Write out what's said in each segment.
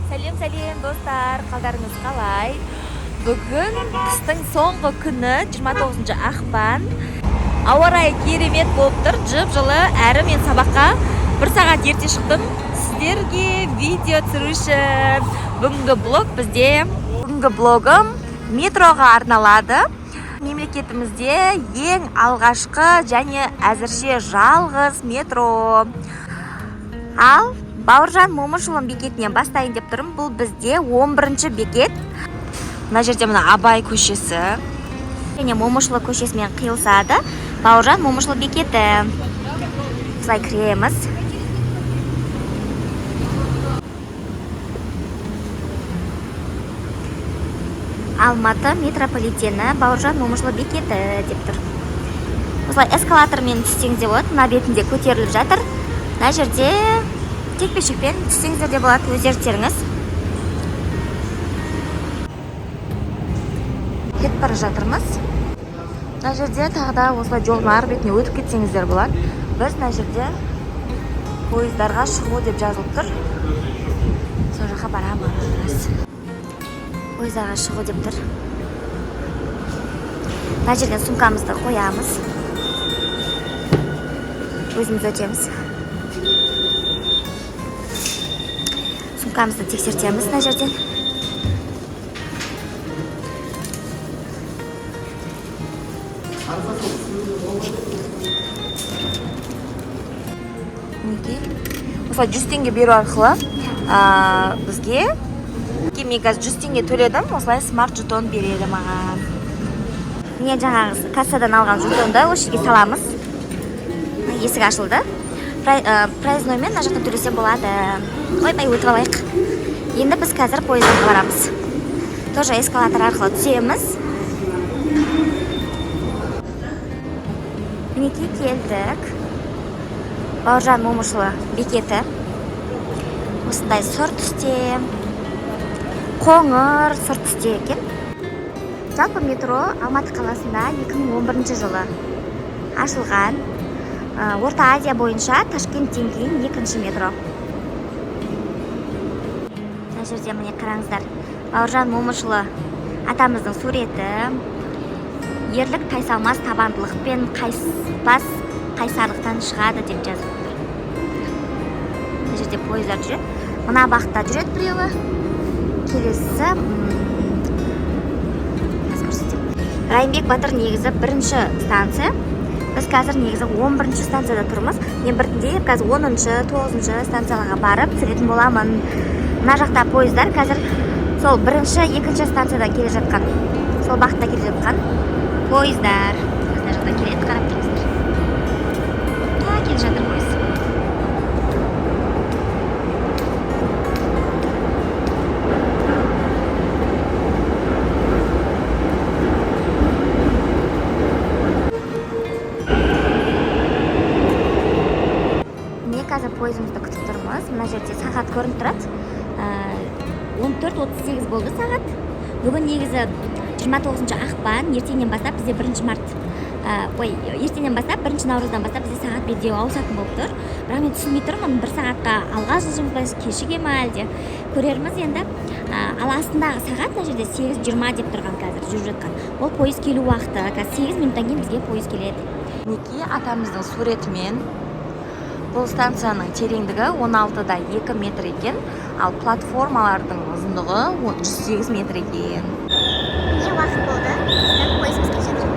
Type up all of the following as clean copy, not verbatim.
Сәлем, сәлем, достар! Қалдарыңыз қалай? Бүгін қыстың соңғы күні, 29 ақпан. Ауа райы керемет болып тұр, жып жылы әрі мен сабаққа бір сағат ерте шықтым сіздерге видео түсіру үшін. Бүгінгі блог бізде, бүгінгі блогым метроға арналады. Мемлекетімізде ең алғашқы және әзірше жалғыз метро. Ал Бауыржан Момышұлының бекетінен бастайын деп тұрмын. Бұл бізде 11 бекет. Мына жерде мына Абай көшесі және Момышұлы көшесімен қиылысады. Бауыржан Момышұлы бекеті. Осылай кіреміз. Алматы метрополитені, Бауыржан Момышұлы бекеті деп тұр. Осылай эскалатормен түссеңіз де болады. Мына бетінде көтеріліп жатыр. Мына жерде текпешекпен түссеңіздер де болады, өз еріктеріңіз. Кетіп бара жатырмыз. Мына жерде тағы да осылай жолдың ар бетіне өтіп кетсеңіздер болады. Біз мына жерде пойыздарға шығу деп жазылып тұр, сол жаққа барамыз. Пойыздарға шығу деп тұр. Мына жерден сумкамызды қоямыз, өзіміз өтеміз. Сумкамызды тексертеміз мына жерден. Мінекей, осылай 100 теңге беру арқылы бізге, мен қазір 100 теңге төледім, осылай смарт жетон береді маған. Міне, жаңағы кассадан алған жетонды осы жерге саламыз. Есік ашылды. Проездноймен мына жақтан төлесе болады. Ойбай, өтіп алайық. Енді біз қазір пойыздарға барамыз. Тоже эскалатор арқылы түсеміз. Мінекей, келдік. Бауыржан Момышұлы бекеті осындай сұр түсте, қоңыр сұр түсте екен. Жалпы метро Алматы қаласында 2011 жылы ашылған. Орта Азия бойынша Ташкенттен кейін екінші метро. Мына жерде, міне, қараңыздар, Бауыржан Момышұлы атамыздың суреті. «Ерлік тайсалмас табандылық пен қайыспас қайсарлықтан шығады» деп жазып тұр. Мына жерде пойыздар жүреді. Мына бағытта жүреді біреуі. Келесі қазір көрсетемін. Райымбек батыр негізі бірінші станция. Біз қазір негізі 11 станцияда тұрмыз. Мен біртіндеп қазір 10-шы, 9 станцияларға барып түсіретін боламын. Мына жақта пойыздар қазір сол бірінші, екінші станциядан келе жатқан, сол бағытта келе жатқан пойыздар мына жақта келеді, қарап тұрыңыздар. Келе жатыр пойыз. Міне, қазір пойызымызды күтіп тұрмыз. Мына жерде сағат көрініп тұрады. 14:38 болды сағат. Бүгін негізі 29 ақпан, ертеңнен бастап бізде 1 март, ой, ертеңнен бастап, 1 наурыздан бастап бізде сағат белдеуі ауысатын болып тұр. Бірақ мен түсінбей тұрмын, бір сағатқа алға жылжимыз ба, кешіге ма әлде, көрерміз енді. Ал астындағы сағат мына жерде 8:20 деп тұрған, қазір жүріп жатқан ол пойыз келу уақыты. Қазір 8 минуттан кейін бізге пойыз келеді. Мінекей, атамыздың суретімен. Бұл станцияның тереңдігі 16-да 2 метр екен, ал платформалардың ұзындығы 108 метр екен. Не уақыт болды, біздің пойызымыз келе жатыр.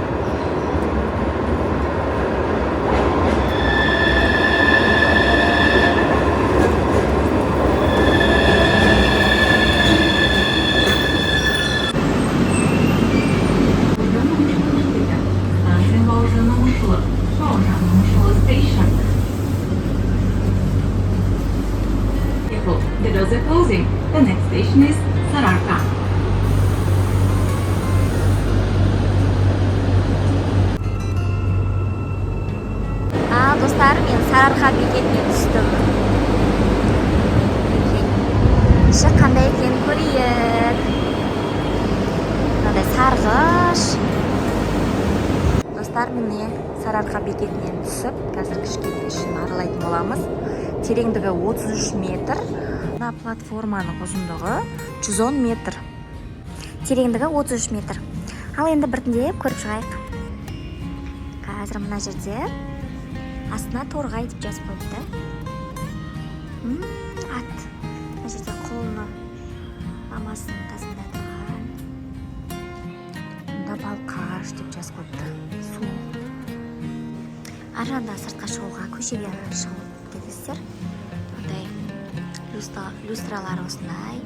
Станция Бауыржан Момышұлы. Бауыржан Момышұлы Station. Careful, the doors are closing. The next station is Sararka. Ал, достар, мен Сарыарқа бекетіне түстім. Іші қандай екенін көрейік. Мынандай сарғыш. Достар, міне, Сарыарқа бекетінен түсіп, қазір кішкене ішін аралайтын боламыз. Тереңдігі 33 метр. Мына платформаның ұзындығы 110 метр. Тереңдігі 33 метр. Ал енді біртіндеп көріп шығайық. Қазір мына жерде астына Торғай деп жазып қойыпты. Ат. Мына жерде құлыны мамасының қасында тұрған. Мұнда Балқаш деп жазып қойыпты. Су. Ар жағында сыртқа шығуға, көшеге шығып кетесіздер. Мындай люстралар осындай.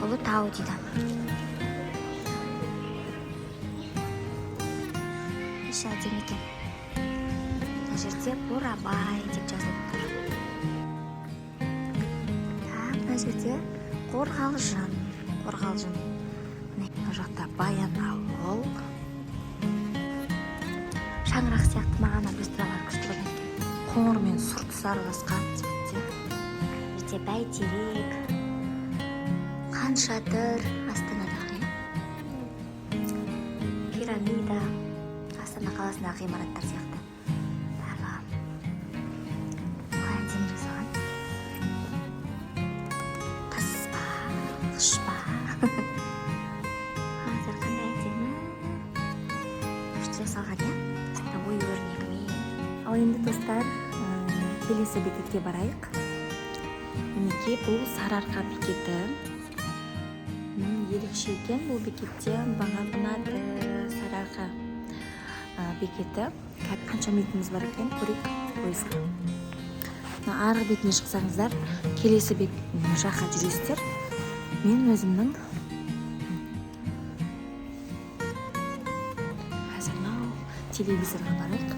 Ұлытау дейді. Іші әдемі екен. Мына жерде Бурабай деп жазылып тұр. Так, мына жерде Қорғалжын. Қорғалжын. Мына жақта Баянауыл. Шаңырақ сияқты маған люстралар күшті көрінеді екен. Қоңыр мен сұр түс араласқан цветте. Жерде Бәйтерек, Хан Шатыр, Астанадағы, иә? Пирамида, Астана қаласындағы ғимараттар сияқты. Барлығы. Қалай әдемі жасаған. Тас па, қыш па? Қазір қандай әдемі. Күшті жасалған, иә? Ою өрнегімен. Ал енді, достар, келесі бекетке барайық. Мінекей, бұл Сарыарқа бекеті. Ерекше екен бұл бекетте, маған ұнады Сарыарқа бекеті. Қанша минутымыз бар екен, көрейік пойызға. Мына арғы бетіне шықсаңыздар, келесі бет жаққа жүресіздер. Мен өзімнің қазір мынау телевизорға барайық.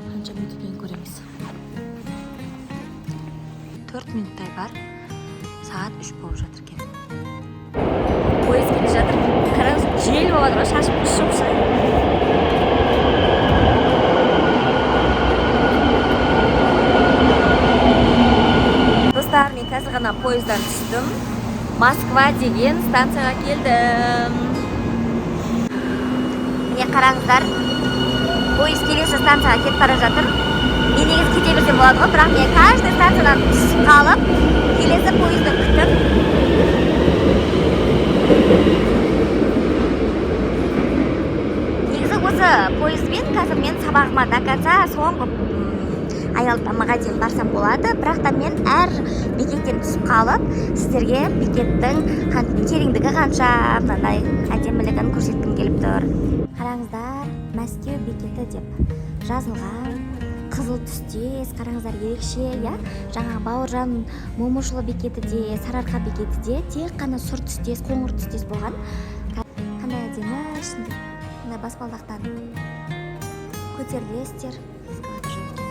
Қанша минут екенін көреміз. 4 минуттай бар. Сағат 3 болып жатыр екен. Пойыз келе жатыр. Қараңыз, жел болып жатыр ғой, шашып ұшып шығады. Достар, мен қазір ғана пойыздан түстім. Москва деген станцияға келдім. Міне, қараңыздар, пойыз келесі станцияға кетіп бара жатыр. Мен негізі кете берсем болады ғой, бірақ мен каждый станциядан түсіп қалып, келесі пойызды күтіп. Негізі осы пойызбен қазір мен сабағыма до конца соңғы аялдамаға дейін барсам болады, бірақ та мен әр бекеттен түсіп қалып, сіздерге бекеттің тереңдігі қанша, мынандай әдемілігін көрсеткім келіп тұр. Қараңыздар, Мәскеу бекеті деп жазылған, қызыл түстес, қараңыздар, ерекше, иә? Жаңағы Бауыржан Момышұлы бекеті де, Сарыарқа бекеті де тек қана сұр түстес, қоңыр түстес болған. Қандай әдемі ішінде. Мына баспалдақтан көтерілесіздер. Эскалатор жоқ екен.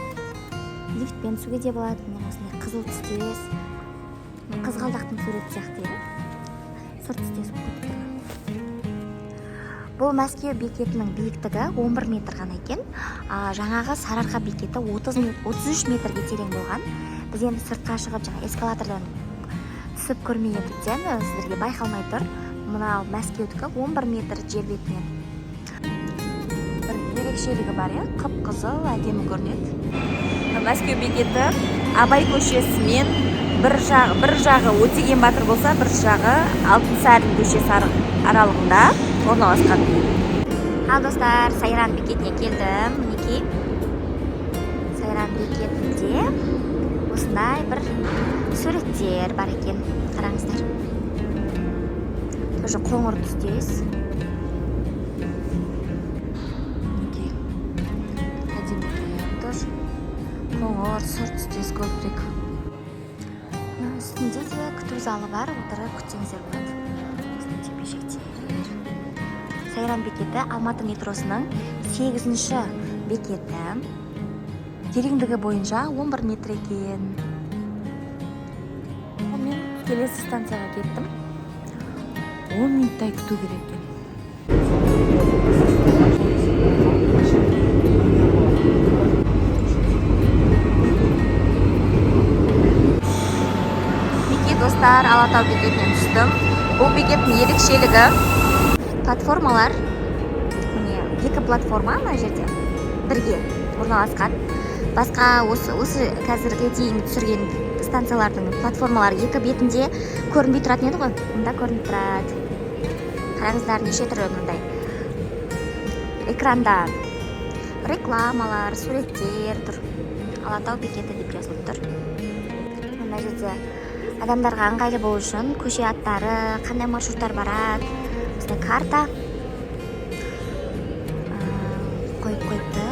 Лифтпен түсуге де болады. Міне, осындай қызыл түстес, қызғалдақтың суреті сияқты, иә? Сұр түстес болып тұрған. Бұл Мәскеу бекетінің биіктігі 11 метр ғана екен. Жаңағы Сарыарқа бекеті 33 метрге терең болған. Біз енді сыртқа шығып, жаңа эскалатордан түсіп көрмегендіктен, сіздерге байқалмай тұр. Мынау Мәскеудікі 11 метр жер бетінен. Бір ерекшелігі бар, иә? Қып-қызыл, әдемі көрінеді. Мәскеу бекеті Абай көшесімен бір жағы Өтеген батыр болса, бір жағы Алтынсарин көшесі аралығында орналасқан. Ал достар, Сайран бекетіне келдім. Мінекей, Сайран бекетінде осындай бір суреттер бар екен. Қараңыздар. Тоже қоңыр түстес. Мінекей, әдемі екен тоже. Қоңыр, сұр түстес көбірек. Мына үстінде де күту залы бар, отырып күтсеңіздер болады. Осындай төбешіктер. Сайран бекеті Алматы метросының 8-ші бекеті. Тереңдігі бойынша 11 метр екен. Мен келесі станцияға кеттім. 10 минуттай күту керек екен. Мінекей, достар, Алатау бекетінен түстім. Бұл бекеттің ерекшелігі платформалар. Міне, екі платформа мына жерде бірге орналасқан. Басқа осы қазірге дейін түсірген станциялардың платформалары екі бетінде көрінбей тұратын еді ғой, мұнда көрініп тұрады. Қараңыздар, неше түрлі мындай экранда рекламалар, суреттер тұр. Алатау бекеті деп жазылып тұр. Мына жерде адамдарға ыңғайлы болу үшін көше аттары, қандай маршруттар барады, осындай карта қойып қойыпты.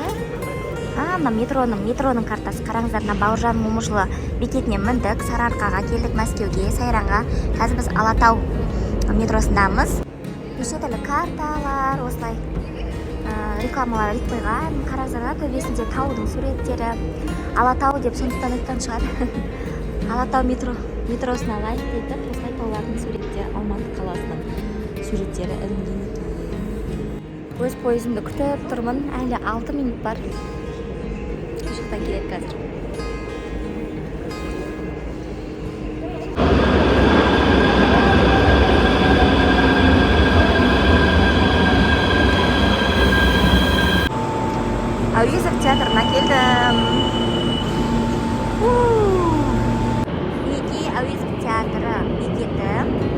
Мына метроның картасы. Қараңыздар, мына Бауыржан Момышұлы бекетіне міндік, Сарыарқаға келдік, Мәскеуге, Сайранға. Қазір біз Алатау метросындамыз. Неше түрлі карталар, осылай рекламалар іліп қойған. Қараңыздар, төбесінде таудың суреттері. Алатау деп сондықтан айтқан шығар. Алатау метросына лайк етіп, осылай таулардың суреттері, Алматы қаласының суреттері ілінген екен. Өз пойызымды күтіп тұрмын, әлі 6 минут бар. Жақтан келеді қазір. Әуезов театрына келдім. Мінекей Әуезов театры бекеті,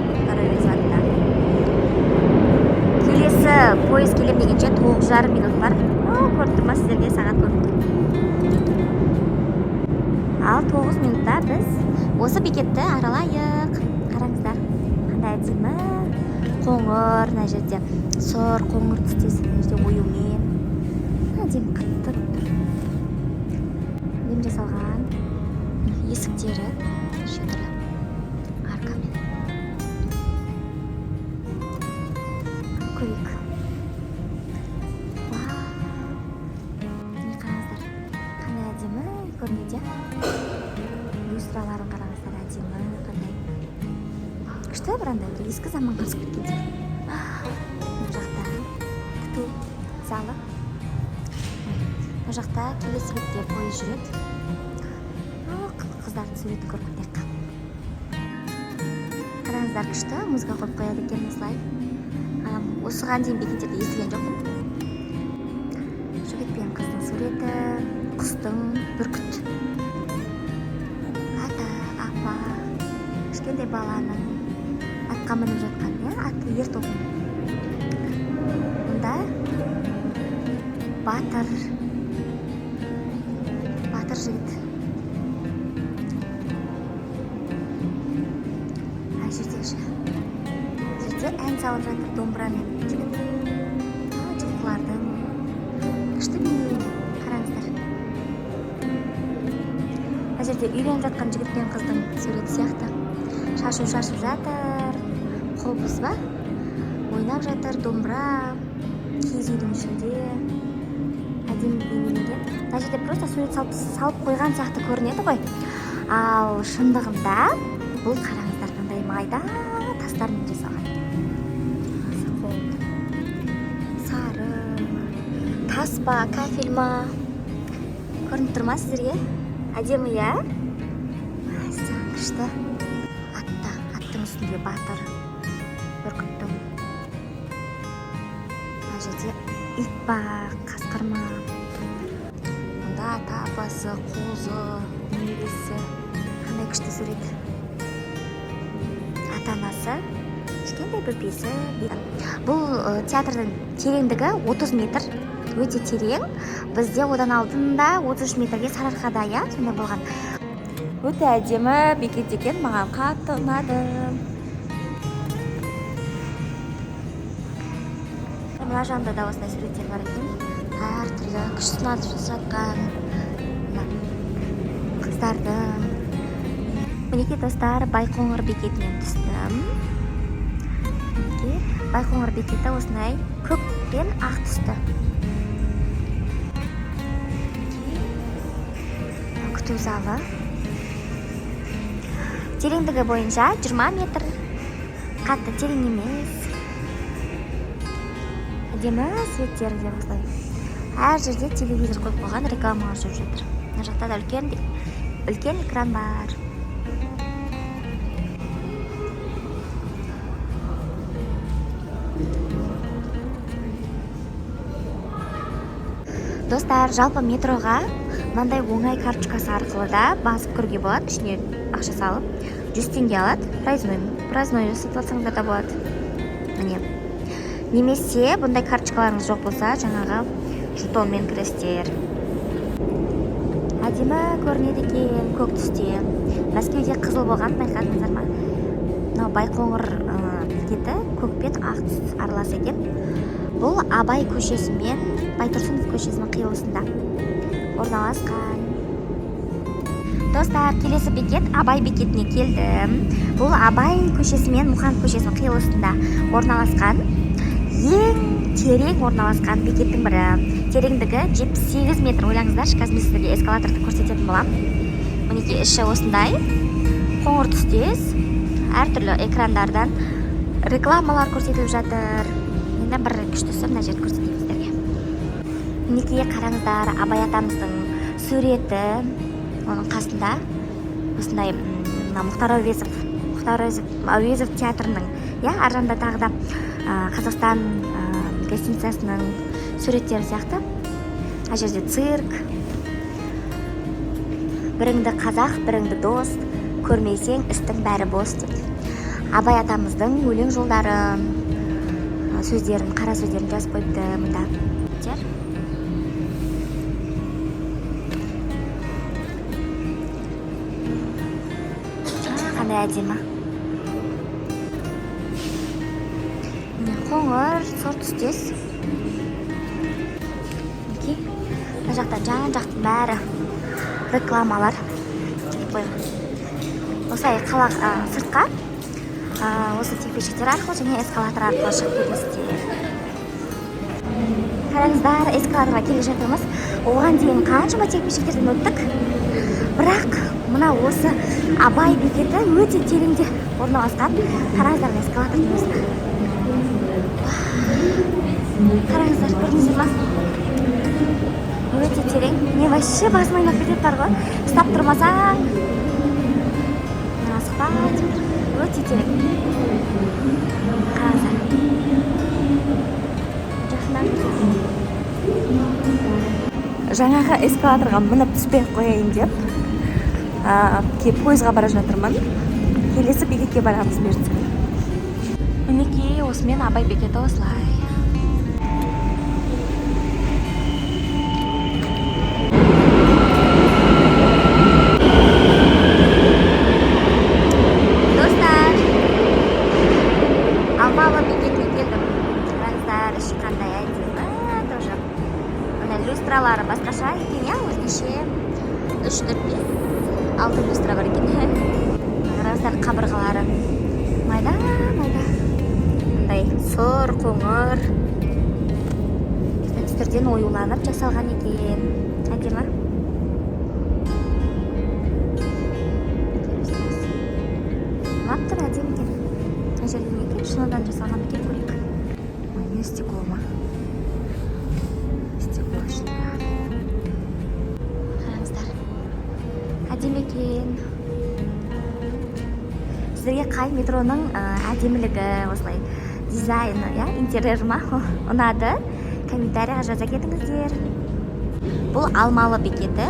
Мұхтар Әуезов атындағы. Келесі пойыз келем дегенше 9,5 минут бар. Көрініп тұр ма сіздерге? Сағат көрініп тұр. Ал 9 минутта біз осы бекетті аралайық. Қараңыздар, қандай әдемі. Қоңыр, мына жерде сұр қоңыр түстес, мына жерде оюмен. Әдемі қатты тұр. Әдемі жасалған есіктері неше түрлі аркамен. Көрейік. Вау! Міне қараңыздар, қандай әдемі көрінеді, иә? Люстраларын қараңыздар, әдемі қандай. Күшті бір андай бір ескі заманға түсіп кеткен сияқты. Мына жақта күту залы. Мына жақта келесі бетте пойыз жүреді. Қыздардың суретін көріп кетейік. Қараңыздар, күшті музыка қойып қояды екен осылай. Осыған дейін бекеттерде естіген жоқпын. Жігіт пен қыздың суреті, құстың, бүркіт. Ата, апа, кішкентай баланың атқа мініп жатқан, иә, аты ер тоқым. Мұнда батыр жігіт. Ана жерде ше, жерде ән салып жатыр домбырамен жігіт. Жылқылардың күшті бейнеленген, қараңыздар. Мына жерде үйленіп жатқан жігіт пен қыздың суреті сияқты. Шашу шашып жатыр, қобыз ба? Ойнап жатыр, домбыра, киіз үйдің ішінде. Әдемі бейнеленген. Мына жерде просто сурет салып қойған сияқты көрінеді ғой. Ал шындығында бұл қараңыздар қандай майда тастармен жасалған. Сары тас па, кафель ма? Көрініп тұр ма сіздерге? Әдемі, иә? Мәссаған, күшті. Атта, аттың үстінде батыр, бүркіттің. Мына жерде ит па, қасқыр ма? Мұнда ата апасы, қозы, немересі. Қандай күшті сурет. Ата-анасы, кішкентай бөпесі. Бұл театрдың тереңдігі 30 метр. Өте терең. Бізде одан алдында 33 метрге Сарыарқада, иә, сондай болған. Өте әдемі бекет екен, маған қатты ұнады. Мына жағында да осындай суреттер бар екен. Әртүрлі күш сынасып жатқан мына қыздардың. Мінекей достар, Байқоңыр бекетінен түстім. Мінекей Байқоңыр бекеті осындай көк пен ақ түсті. Мінекей күту залы. Тереңдігі бойынша 20 метр. Қатты терең емес. Әдемі светтері де осылай. Әр жерде телевизор қойып қойған, рекламалар жүріп жатыр. Мына жақта да үлкен экран бар. Достар, жалпы метроға Мынандай оңай карточкасы арқылы да басып кіруге болады. Ішіне ақша салып 100 теңге алады. Проездной сатып алсаңыздар да болады. Міне. Немесе бұндай карточкаларыңыз жоқ болса, жаңағы жетонмен кіресіздер. Әдемі көрінеді екен көк түсте. Мәскеуде қызыл болған, байқадыңыздар ма? Мынау Байқоңыр бекеті көк пен ақ түс аралас екен. Бұл Абай көшесі мен Байтұрсынов көшесінің қиылысында орналасқан. Достар, келесі бекет Абай бекетіне келдім. Бұл Абай көшесі мен Мұқанов көшесінің қиылысында орналасқан. Ең терең орналасқан бекеттің бірі. Тереңдігі 78 метр. Ойлаңыздаршы, қазір мен сіздерге эскалаторды көрсететін боламын. Мінекей, іші осындай қоңыр түстес, әртүрлі экрандардан рекламалар көрсетіліп жатыр. Енді бір күштісі мына жерді көрсетейін сіздерге. Мінекей, қараңыздар, Абай атамыздың суреті, оның қасында осындай, мына Мұхтар Әуезов, Мұхтар Әуезов театрының, иә, ар жағында тағы да Қазақстан гостиницасының суреттері сияқты. Мына жерде цирк. Біріңді қазақ, біріңді дос, көрмесең істің бәрі бос деп. Абай атамыздың өлең жолдарын, сөздерін, қара сөздерін жазып қойыпты мында. Қандай әдемі. Міне, қоңыр, сұр түстес. Мінекей, мына жақта жан-жақтың бәрі рекламалар қойған. Осылай қала, сыртқа, осы текпешектер арқылы және эскалатор арқылы шығып кетесіздер. Қараңыздар, эскалаторға келе жатырмыз. Оған дейін қаншама текпешектерден өттік. Бірақ мына осы Абай бекеті өте тереңде орналасқан. Қараңыздар, мына эскалатордың өзіне. Қараңыздар, көрдіңіздер ма? Өте терең. Мен вообще басым айналып кетеді бар ғой. Ұстап тұрмасаң, асықпа деп тұр. Өте терең. Қараңыздар. Жақыннан көрсетейін. Жаңағы эскалаторға мініп түспей ақ қояйын деп, пойызға бара жатырмын. Келесі бекетке барамыз бұйыртса. Мінекей, осымен Абай бекеті осылай. Достар, Алмалы бекетіне келдім. Қараңыздар, іші қандай әдемі тоже. Мына люстралары басқаша екен, иә, өзгеше. 3, 4, 5, 6 люстра бар екен. Қараңыздар, қабырғалары майда, майда. Мындай сұр, қоңыр түстерден оюланып жасалған екен. Әдемі. Ұнап тұр, әдемі екен. Мына жерде не екен? Шыныдан жасалған екен, көрейік. Ой, не стекло ма? Стекло ішінде. Қараңыздар. Әдемі екен. Сіздерге қай метроның, әдемілігі, осылай дизайны, иә, интерьері ма ұнады? Комментарияға жаза кетіңіздер. Бұл Алмалы бекеті,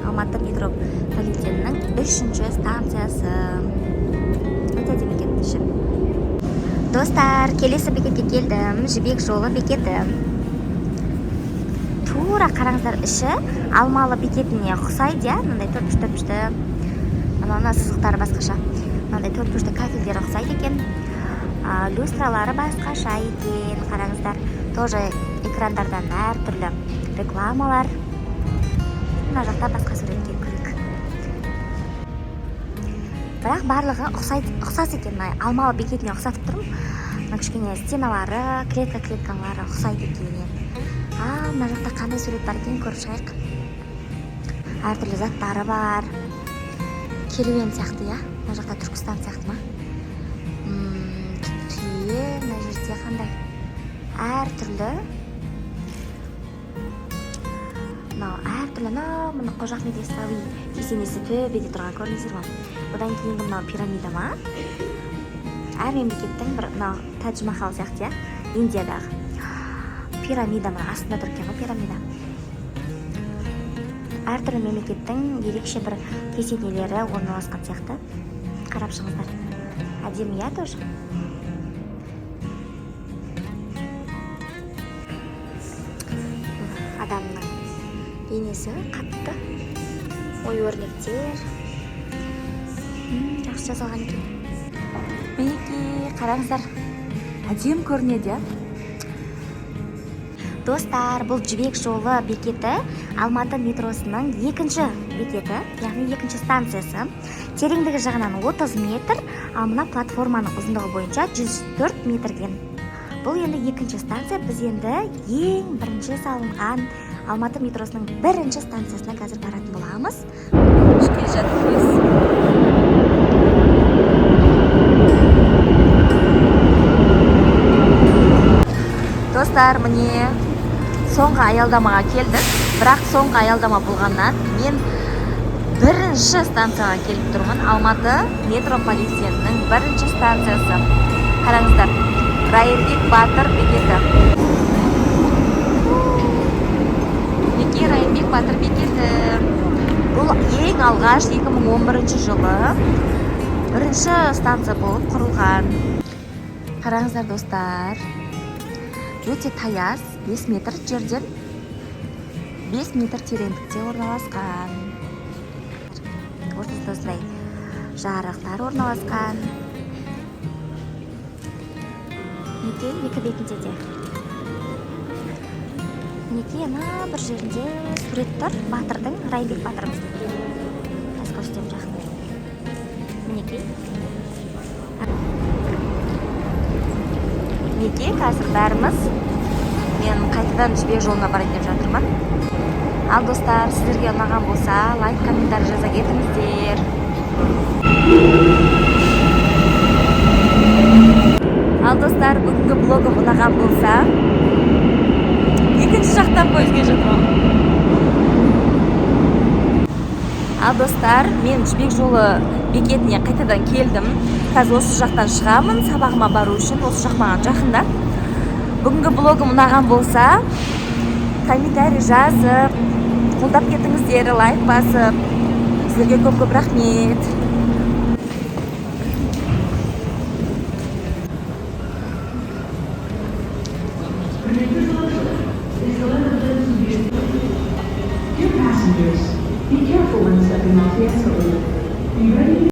Алматы метрополитенінің 3-ші станциясы. Өте әдемі екен іші. Достар, келесі бекетке келдім. Жібек жолы бекеті. Тура қараңыздар, іші Алмалы бекетіне ұқсайды, иә? Мынандай төртбұрыш, төртбұрышты, мына сызықтары басқаша. Мынандай төртбұрышты кафельдері ұқсайды екен. Люстралары басқаша екен. Қараңыздар, тоже экрандардан әртүрлі рекламалар. Мына жақта басқа суретке көрейік. Бірақ барлығы ұқсас екен. Мына Алмалы бекетіне ұқсатып тұрмын. Мына кішкене стеналары, клетка-клеткалары ұқсайды екен. Ал мына жақта қандай сурет бар екен көріп шығайық. Әртүрлі заттары бар. Керуен сияқты, иә? Мына жақта Түркістан сияқты ма? Түйе, мына жерде қандай? Әртүрлі. Мынау әртүрлі, мынау мына Қожа Ахмет Яссауи кесенесі төбеде тұрған, көрдіңіздер ма? Одан кейінгі мынау пирамида ма? Әр мемлекеттің бір мынау Тадж Махал сияқты, иә? Индиядағы. Пирамида мына астында тұр екен ғой, пирамида. Әртүрлі мемлекеттің ерекше бір кесенелері орналасқан сияқты. Қарап шығыңыздар. Әдемі, иә, тоже. Адамның денесі қатты. Ой өрнектер. Жақсы жасалған екен. Мінекей, қараңыздар. Әдемі көрінеді, иә? Достар, бұл Жібек жолы бекеті Алматы метросының екінші бекеті, яғни екінші станциясы. Тереңдігі жағынан 30 метр, ал мына платформаның ұзындығы бойынша 104 метрден. Бұл енді екінші станция, біз енді ең бірінші салынған Алматы метросының бірінші станциясына қазір баратын боламыз. Келе жатырмыз. Достар, міне соңғы аялдамаға келдік. Бірақ соңғы аялдама болғаннан мен бірінші станцияға келіп тұрмын. Алматы метрополитенінің бірінші станциясы. Қараңыздар, Райымбек Батыр бекеті. Мінекей Райымбек Батыр бекеті. Бұл ең алғаш 2011 жылы бірінші станция болып құрылған. Қараңыздар, достар, өте таяз, 5 метр жерден 5 метр тереңдікте орналасқан. Ортасында осындай жарықтар орналасқан. Мінекей екі бетінде де. Мінекей ана бір жерінде сурет тұр батырдың, Райымбек батырымыздың. Қазір көрсетемін жақын. Мінекей. Мінекей қазір бәріміз мен қайтадан Жібек жолына барайын деп жатырмын. Ал достар, сіздерге ұнаған болса, лайк, комментарий жаза кетіңіздер. Ал достар, бүгінгі блогым ұнаған болса, екінші жақтан пойызға жатырмын. Ал достар, мен Жібек жолы бекетіне қайтадан келдім. Қазір осы жақтан шығамын, сабағыма бару үшін, осы жақ маған жақында. Бүгінгі блогым ұнаған болса, комментарий жазып, қолдап кетіңіздер, лайк басып. Сіздерге көп-көп рахмет.